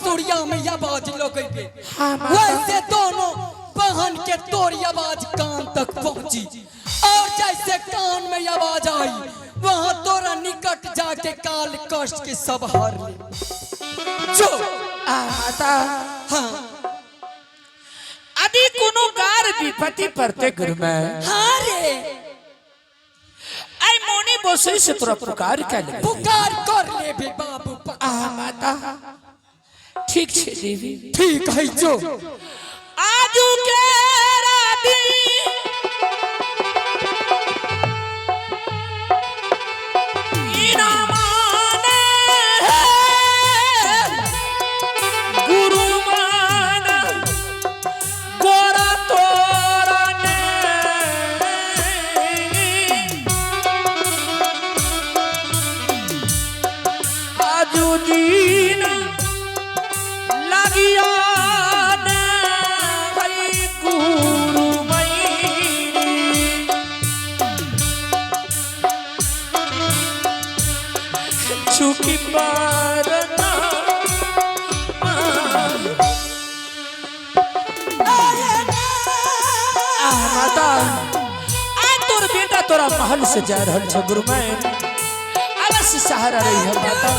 बसुरिया में आवाज लगेबे, हाँ, माता। वैसे दोनों बहन के तोरी आवाज कान तक पहुंची और जैसे कान में आवाज आई वहां तोरा निकट जाके काल कष्ट के सब हर ले जो। आ माता। हाँ। यदि कोनो गार विपत्ति पड़ते गुरुमय, हाँ रे। आई मोनी बोसई से तोरा पुकार कर ले। पुकार कर ले भी बाबू पका। आ माता, ठीक छे देवी। ठीक है, जो। आजू के राती इना माने गुरु मान गोरा तोरा ने आजू दीन लागिया ने भाई गुरु मई चुकी पारना। आह माता, आ तोर बेटा तोरा महल से जा रहल छ गुरुमय, अवश्य सहारा रही है माता।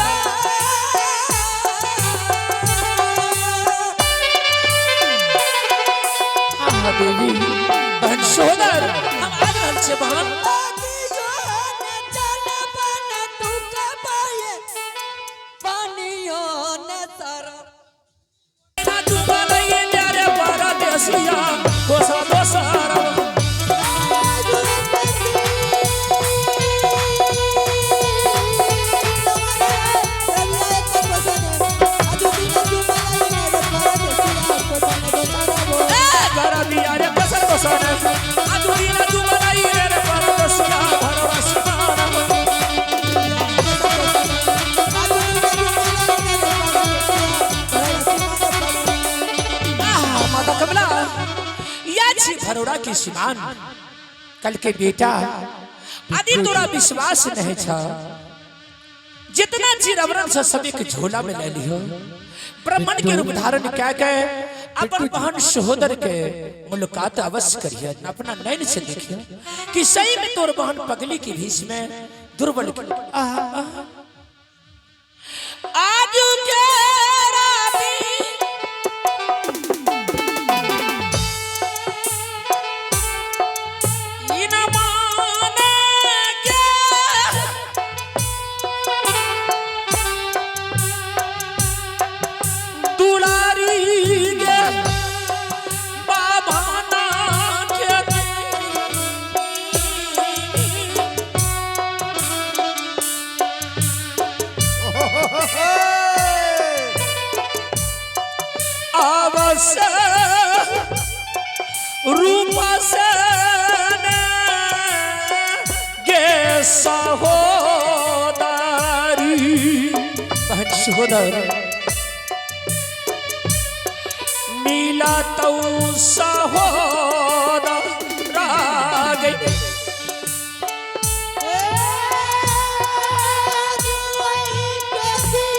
आह देवी, बहन सोदर, हम आ रहल छे बहन। माता कमला, या छी भरोड़ा की सीमान। कल के बेटा, यदि तोरा विश्वास नहीं छ, जितना चिरवरन से सभी के झोला में ले लियो, ब्राह्मण के रूप धारण क्या के अपन बहन सहोदर के मुलाकात अवश्य करिए, अपना नैन से देखिए कि सही में तोर बहन पगली की भीष में दुर्बल की। आह, आह। आज के राती इन माने के दुलारी गे बाबा ना के अवश्य रूप से गे सहोदारी, बहन सहोदर मिला तो सहोदर गई।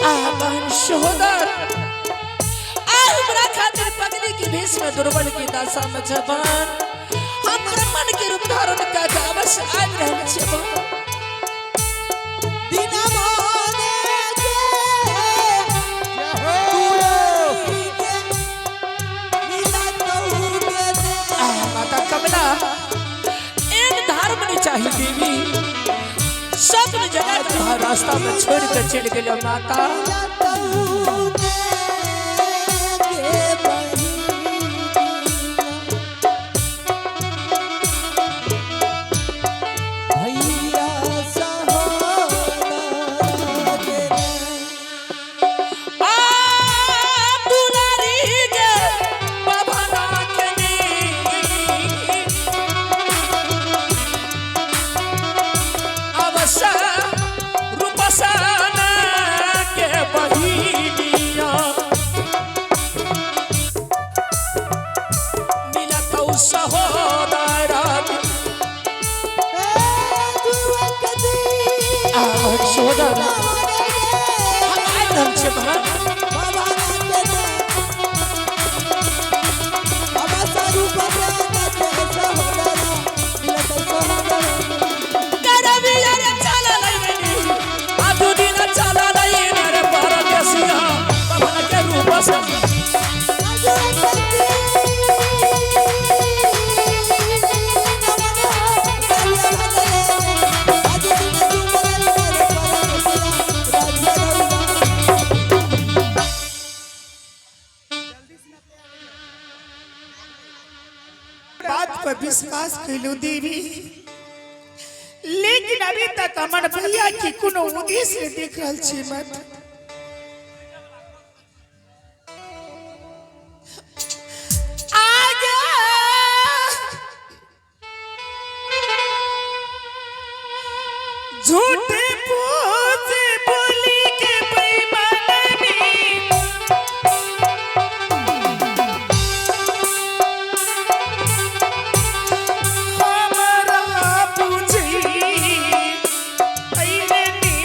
आह बहन सहोदर, आ हमरा खातिर पगली की भेष में दुर्बल की दशा में जबान, हम ब्राह्मण के रूप धारण कर के अवश्य आबि रहल छियै बहन। आह माता कमला, एक धर्म नहीं चाहिए देवी, सब जगह के रास्ता में छोड़ के चल गेलो माता। आ दुलारी गे बाबा नाथ ने अवश्य रूप सन के। विश्वास कैलू देवी, लेकिन अभी तक हमर भैया के कोनो उद्देश्य देख रहल छी मत। आगे झूठे पूछ बोली के बेईमानी, हमरा बुझी अइले नी।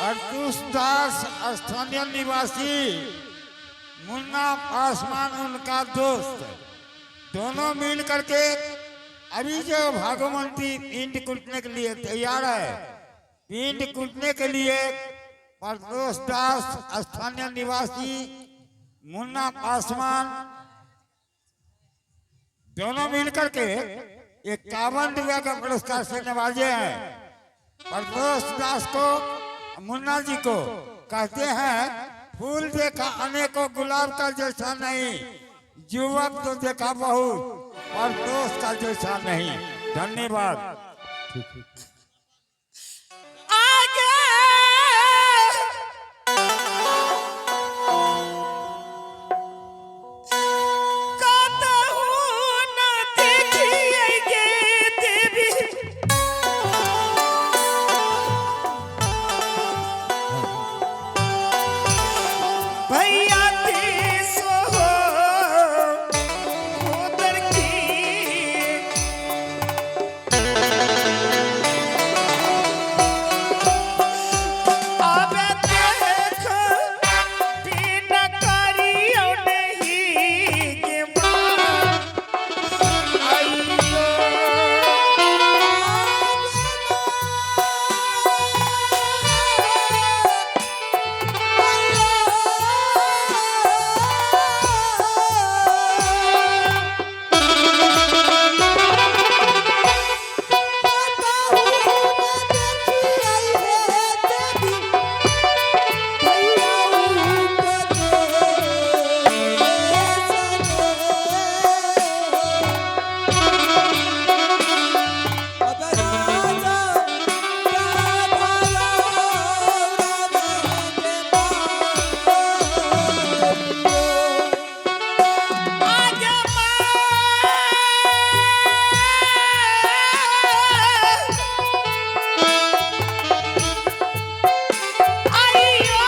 अर्तुष दास स्थानीय निवासी, मुन्ना पासवान उनका दोस्त, दोनों मिल करके अभी जो भागमंती पिंड कूटने के लिए तैयार है। पिंड कूटने के लिए परतोष दास स्थानीय निवासी, मुन्ना पासवान दोनों मिल करके 51 रुपया का पुरस्कार से नवाजे हैं। परतोष दास को, मुन्ना जी को कहते हैं, फूल देखा अनेकों गुलाब का जैसा नहीं, युवक तो देखा बहुत पर दोस्त का जैसा नहीं। धन्यवाद। आगे कतहु न देखियै गे देवी, भैया तीसो उधर की। अब देख बिन करियो नहीं के माँ आइयो। आगे माँ आइयो।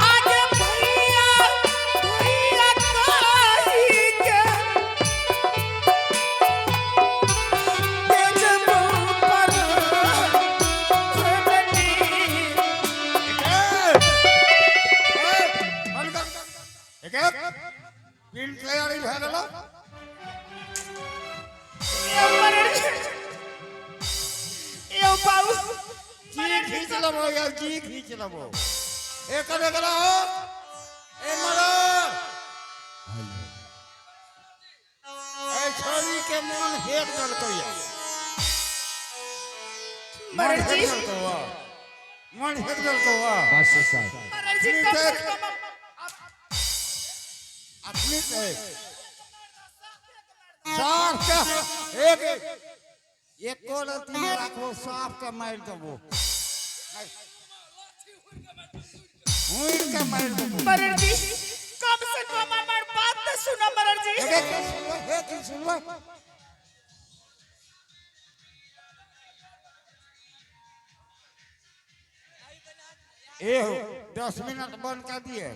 आगे भैया भैया कही के तेजबू पर खननी। पिंड तैयारी भए गेलो। यौ मरड़, यौ बाबू। जी खींच लेबो या जी खींच लेबो। एकर एकरा हो ए मरड़, ए छोरी के मन हेक देलकै या। मरड़ जी। मन हेक देलकौ या। मास्टर साहब। मरड़ जी, कम से कम अपनी साफ के एक एको रत्ती राखो, साफ के मारि देबो, हुड़ के मारि देबो। मरड़ जी, कम से कम हमार बात तो सुनो मरड़ जी। एक एक सुनबै, एक एक सुनबै। ए हो, 10 मिनट बंद कर दिए।